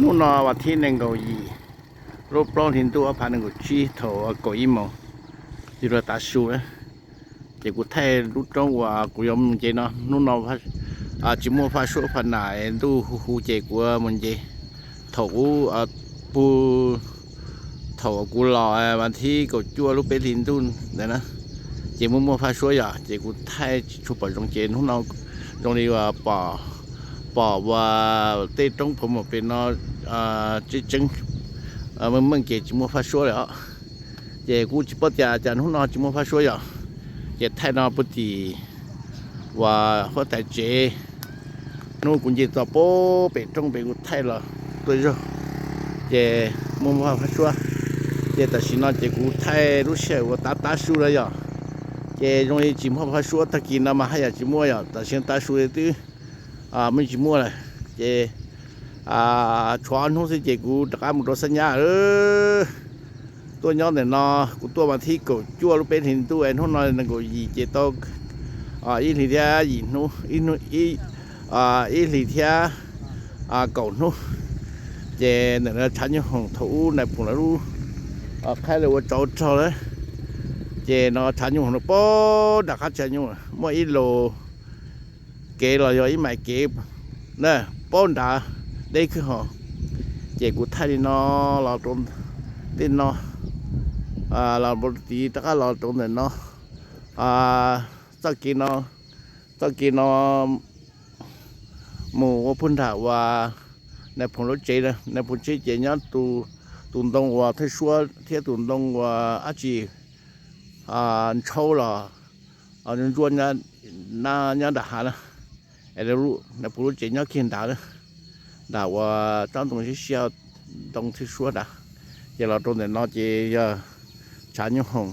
Hnub no vas thib nees nkaum yim lub plaub hlis ntuj ob phav nees nkaum tsib thaum kaum ib moos, yog lub tav su na, ces kuv thaij lub roob uas kuv yuav mus nce no. Hnub no tsis muaj faj suab faj nam, ntuj hu hu ces kuv mus nce. Thaum ub, pug, thaum kuv los vas thib kaum cuaj lub peb hlis ntuj ntawd na, ces muaj muaj faj suab yom, ces kuv thaij tsis tshua pom zoo ces hnub no zoo li pom, pom uas tej roob pov mus pem no tseeb tseeb, meej meej ces tsis muaj faj suab lawm os. Ces kuv tsis paub tias cas hnub no tsis muaj faj suab yom, ces thaij no puag tim uas huab tais tsev. Hnub kuv nce txog puag pem roob pem kuv thaij los tuaj zog, ces muaj muaj faj suab. Ces tam sim no ces kuv thaij lub sij hawm uas tav tav su lawm yom, ces zoo li tsis muaj faj suab. Tag kis no mas haj yam tsis muaj yom, tam sim no tav su twb muaj tsis muaj lawm. Ces tshuav ob hnub xwb ces kuv rov qab mus rau Xab Nyab lawm. Tuaj nyob ntawm no, kuv tuaj vas thib kaum cuaj lub peb hlis ntuj es hnub no nees nkaum yim ces tau ib hlis thiab yim hnub, ib hlis thiab kaum hnub. Ces ntawm no tshav nyooj hoom thaum ub nais phoo lawv lub qhaib lawv ua tsov rog lawm, ces no tshav nyooj hoom no puag nram qab tshav nyooj muaj ib lus kev los yog ib mais kev na, puag nrad deb khwb ho. Ces kuv thaij li no los rau tej no, los tiv rov qab los rau ntawm no. Txoj kev no, txoj kev no mus ua puag nram uas nais phoo lub tsev, nais phoo tsev ces nyob tus ntoo uas thawj suab thiab tus ntoo uas dab tsi ntshaub los ntsuab nyob nram hav na. Nais phoo lub tsev nyob kiag nrad, nram uas tsob ntoo siab siab, ntoo thawj suab nrad. Ces los rau ntawm no ces yog tshav nyooj hoom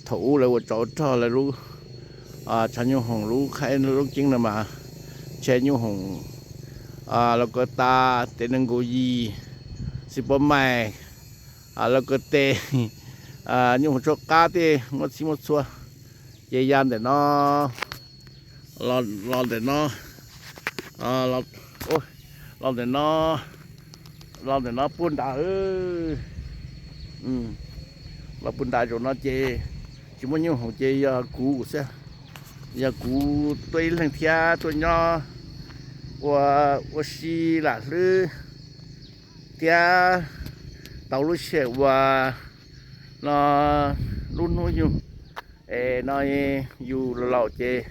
thaum ub lawv ua tsov rog lawv lub, tshav nyooj hoom lub qhaib lub ceeb no mas tshav nyooj hoom los kawg tas tes nees nkaum yim, xis pos mais, los kawg tes, nyooj hoom tshuab qab tej muaj txhij muaj txhua. Ces ya ntawm no, los ntawm no, los ntawm no, los ntawm no puag nrad, los puag nrad zaum no ces tsis muaj nyooj hoom ces yog kuv xwb, yog kuv tuaj ib leeg thiab tuaj nyob ua, ua si lam hlwb thiab tau lub sij hawm uas no lub hnub yug es no yus laus ces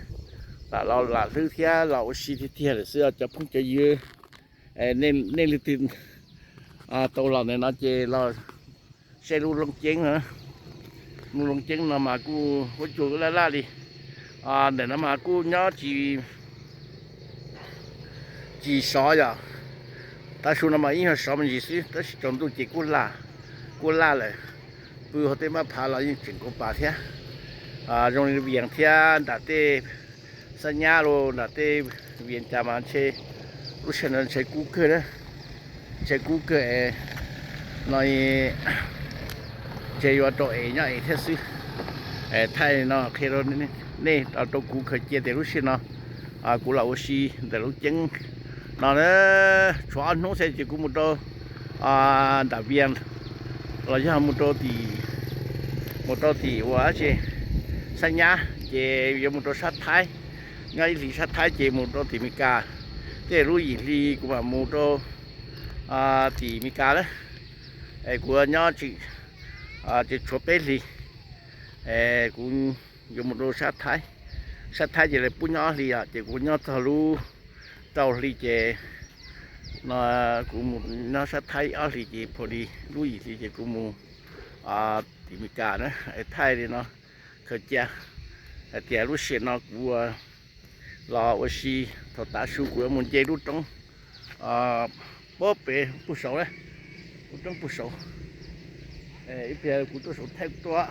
lam los lam hlwb thiab los ua si tiag tiag lawm xwb cov phooj cov ywg. Nej leej twg tau los ntawm no ces los saib lub loob ceeb no. Lub loob ceeb no mas kuj huab cua laj laj li. Ntawm no mas kuj nyob tsis, tsis sov yom. Tav su no mas ib nyuag sov me ntsis xwb tab sis tsaus ntuj ces kuj laj, kuj laj lawm. Pw hauv tej mab phav los yeej tseem kua pas thiab. Zoo li Vias thiab nram tej Xab Nyab los nram tej Vias cas mas ntshe lub sij hawm no ntshe kub kawg na, ntshe kub kawg no, ntshe yuav rau es nyob es thiab xwb. Thaij no qhia rau nej, rau kuv khaws cia tias lub sij hawm no kuv los ua si ntawm lub ceeb no na, tshuav ob hnub xwb ces kuv mus rau nram Vias los yog mus rau tim, mus rau tim uas dab tsi, Xab Nyab ces yuav mus rau sab Thaib, nyob ib hlis sab Thaib ces mus rau tim Mes Kas, tej lub yim hli kuv mam mus rau tim Mes Kas lawm. Es kuv nyob tsis, ces tshuav peb hlis, es kuv yuav mus rau sab Thaib, sab Thaib ces lawv pub nyob ob hlis os, ces kuv nyob txog lub rau hli ces no kuv mus nyob sab Thaib ob hlis ces pha li lub yim hli ces kuv mus tim Mes Kas na. Thaij li no khaws cia hais tias lub sij hawm no kuv los ua si, thaum tav su kuv yuav mus nce lub roob puag pem puag saud, lub roob puag saud. Ib pliag kuv tuaj saum thaij tuaj,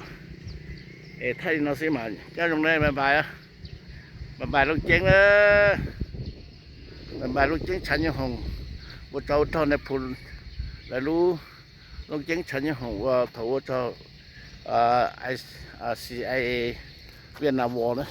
es thaij li no xwb mas coj zoo na, bye bye, bye bye Looj Ceeb, bye bye Looj Ceeb tshav nyooj hoom, ua tsov ua rog nais phoo lawv lub, Looj Ceeb tshav nyooj hoom ua thaum ua rog C I A Vietnam War na.